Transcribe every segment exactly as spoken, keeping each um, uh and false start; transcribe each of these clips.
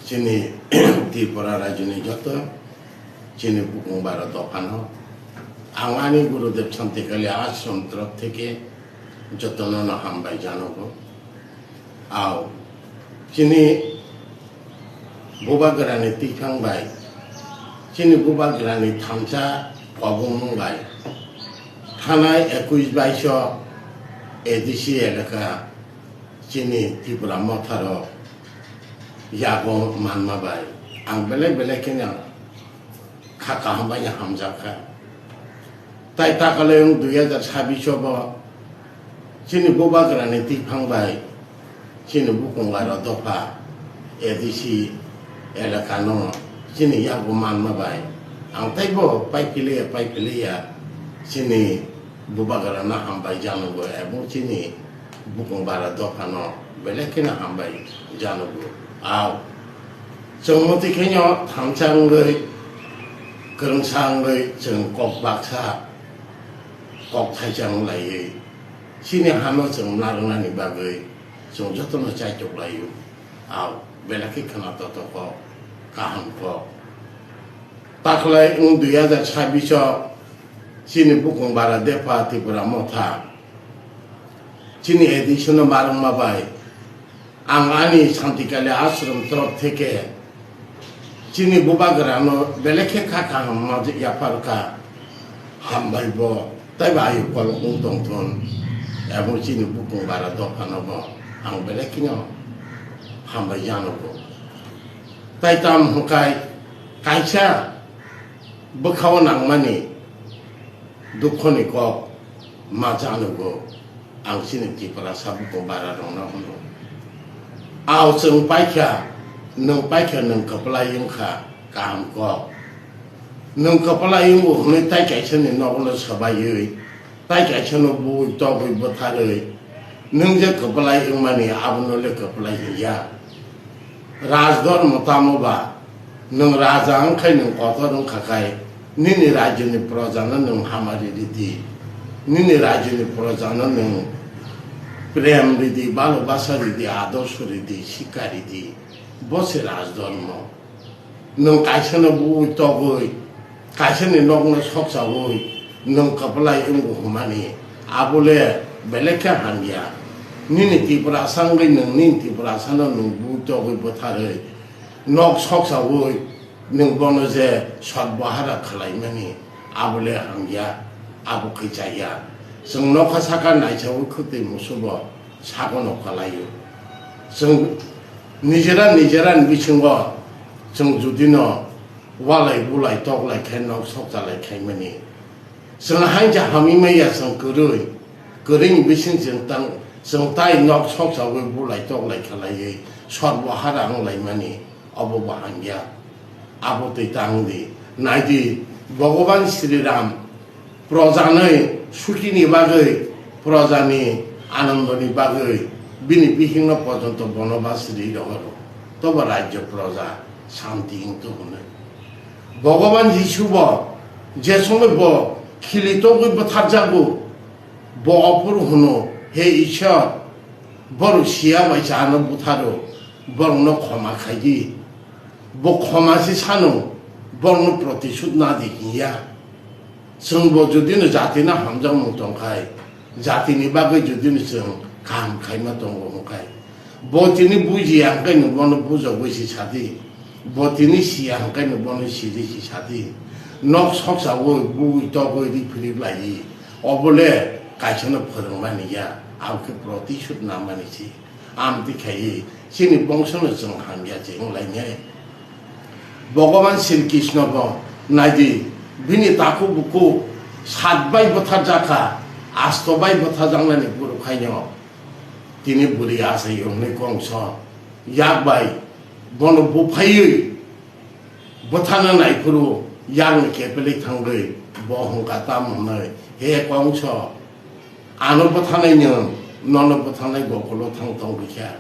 Chini Tripura rajyoni joto chini bukung bara dophano ang ani Gurudev Santikali Ashram torof theke jotono no hambai janogo. Ao chini bubagrani tiphang bai, chini bubagrani thansa kobongmung bai thanai ekush baiso A D C elaka chini Tripura motharo yago manma bai ang belai belai kheno kha kaham bai hamjakha. Tai takaleng dui hajar sabbish o bo chini bubagrani tiphang bai chini bukung bara dopha A D C elaka no chini yago manma bai ang taibo paiphiliya paiphiliya chini bubagrano hambai janogo ebong chini bukung bara dophano belai kheno hambai janogo. Ao chwng motwi kheno thansa wngwi kwrwngsa wngwi chwng kok baksa kok thaisa wnglaiwi chini hano chwng narwknani bagwi chwng jotono chaitok laio. Ao belai khe khwna totok kok kaham kok. Takhlai wng dui hajar sabbish o chini bukung bara depha Tripura motha chini A D C no marwngma bai ang ani Santikali Ashram torof theke chini bubagrano belai khe kha kaham ma yapharkha. Hambai bo taibo ayuk kolok wng tongthun ebong chini bukung bara dophano bo ang belai kheno hambai janogo. Tai tam hwnkhe kaisa bwkhao nangmani dukhoni kok ma janogo. Ang chini Tiprasa bukung bara rokno hwno. Ao chwng paikha, nwng paikha nwng kwplai wngkha kaham kok. Nwng kwplai wngo hwnwi tai kaisani nogono swbaiwi, tai kaisano bui togwi bwtharwi, nwng je kwplai wngmani abono le kwplai hinya. Rajdhormo tamo ba? Nwng raja wngkhai nwng kotor wngkha khai nini rajyoni projano nwng hamari ridi, nini rajyoni projano nwng prem ridi, balo basa ridi, adorsho ridi, sikha ridi, bo se rajdhormo. Nwng kaisano bui togwi kaisani nokno soksawi nwng kwplai wngwi hwnmani, abo le belai khe hamya. Nini Tiprasa wngwi nwng nini Tiprasano nwng bui togwi bwtharwi nok soksawi nwng bono je sotbohara khwlaimani, abo le hamya, abo khe chaya. Chwng nokha saka naisawi khwtwi musubo sagono kwlaio. Chwng nijera nijera ni bisingo chwng judino walai bulai toklai khe nok sokchalai khaimani. Chwng hainsa hamwi maya chwng kwrwi, kwrwini bising chwng tang, chwng tai nok sokchawi bulai toklai khalaiwi sotbohara wnglaimani, obo bo hamya. Abo twi tang di. Nai di, Bhogoban Sri Ram projanwi sukini bagwi, projani anandoni bagwi bini bihikno porjonto bonobas ri rohoro. Tobo rajyo proja santi wngtong hwnwi. Bhogoban Jisu bo je somoi bo khili togwi bwtharjago, bo ophuru hwno, "He Ishwar, borok siya bai cha ano butharo, borokno khoma khai di." Bo khoma se sano, borokno protishud na di hinya. Chwng bo judino jatino hamjakmung tongkhai, jatini bagwi judino chwng kaham khaima tongo hwnkhai, bo tini bujiya hwnkhe nwng bono bujogwi se sadi, bo tini siya hwnkhe nwng bono sidi se sadi. Nok soksawi bui togwi ri philip lai, obo le kaisano phwrwngmani ya, abo khe protishud namani se. Amtwi khaiwi chini bongsono chwng hamya se wnglainai. Bhogoban Sri Krishna bo naidi, bini takhuk bukhuk sat bai bwtharjakha, asto bai bwtharjaknani borok haino tini bwrwi achai wngwi kongso yak bai bono buphaiwi bwthana naiphuru yakni kepelwi thangwi bo hwnkha tamo hwnwi, "He kongso, ano bwthanai nwng, nono bwthanai bokulo thang tong rikha."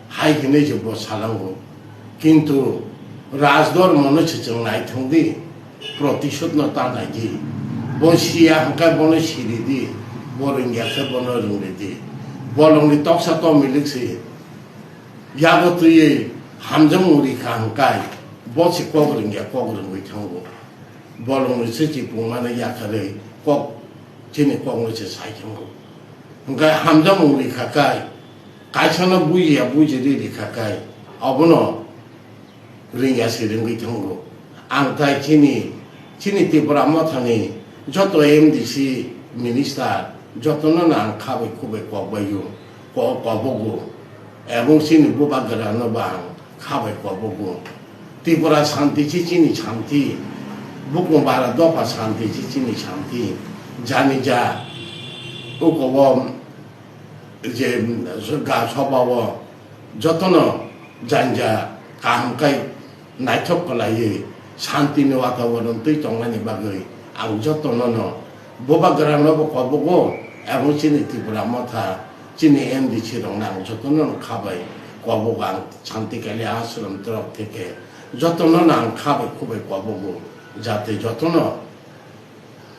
Hai hinwi se bo salango. Kintu rajdhormono se chwng naithong di, protishudno ta nai di. Bo siya hwnkhe bono siri di, bo rwngya khe bono rwngri di. Bolongni toksa tomilik se yago twiwi Hamjakmung rikha hwnkhe bo se kok rwngya, kok rwngwi thango. Bolongni se chipung mano yakarwi kok, chini kokno se sai thango. Hwnkhe hamjakmung rikha khe, kaisano bujiya bujiri rikha khe, obono rwngya se rwngwi thango. Ang tai chini, chini Tipra Mothani joto M D C minister jotono no ang khabai khubai kokbaio, ko-, kobogo. Ebong chini bubagrano bo ang khabai kobogo. Tripura santi se chini santi, bukung bara dopha santi se chini santi. Jani ja ukobo je ga sobao jotono janja kaham kai naithok kwlaiwi santini wataboron twi tongnani bagwi ang jotono no bubagrano bo kobogo, ebong chini Tipra Motha, chini M D C rokno ang jotono no khabai kobogo. Ang Santi Kali Ashram torok theke jotono no ang khabai khubai kobogo, jate jotono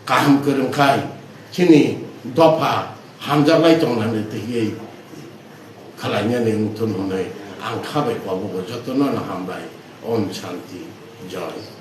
kaham kwrwng khai chini dopha hamjaklai tongnani twiwi khwlainani wngthun hwnwi ang khabai kobogo. Jotono no hambai. Om Shanti. Joy.